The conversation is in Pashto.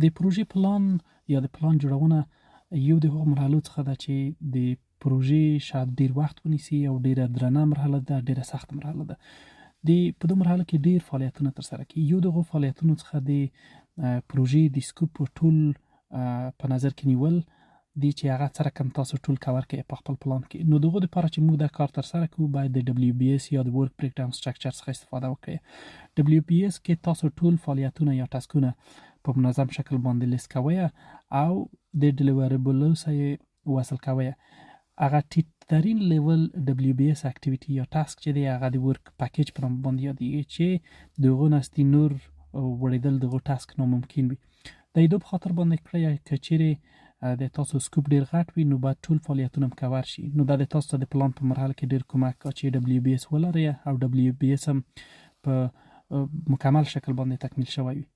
د پروژې پلان یا د پلان جوړونه یو د هغو مرحلو څخه ده چې د پروژې شاید ډیر وخت ونیسي او ډیره درنه مرحله ده، ډیره سخته مرحله ده. د په دې مرحله کې ډیر فعالیتونه ترسره کیږي. یو دغو فعالیتونو څخه د پروژې د scope ټول په نظر کې نیول دي چې هغه څه رقم تاسو ټول cover کړئ په خپل پلان کې. نو دغو لپاره چې موږ دا کار ترسره کوو، باید د WBS یا د work breakdown structure څخه استفاده وکړئ. WBS کې تاسو ټول فعالیتونه یا task ونه په منظم شکل باندې لیست کوئ او د deliverable و سره وصل کوئ. هغه ټیټ ترین level WBS activity یا task چې دی، هغه د work package په نوم باندې یادېږي چې د هغو نستي نور وړېدل دغه task ناممکن وي. د دې په خاطر باندې کړی که چیرې د تاسو scope ډیر غټ وي، نو باید ټول فعالیتونه هم کور شي. نو دا د تاسو د پلان په مرحله کې ډیر کمک کوي چې WBS ولرئ او WBS هم په مکمل شکل باندې تکمیل شوی وي.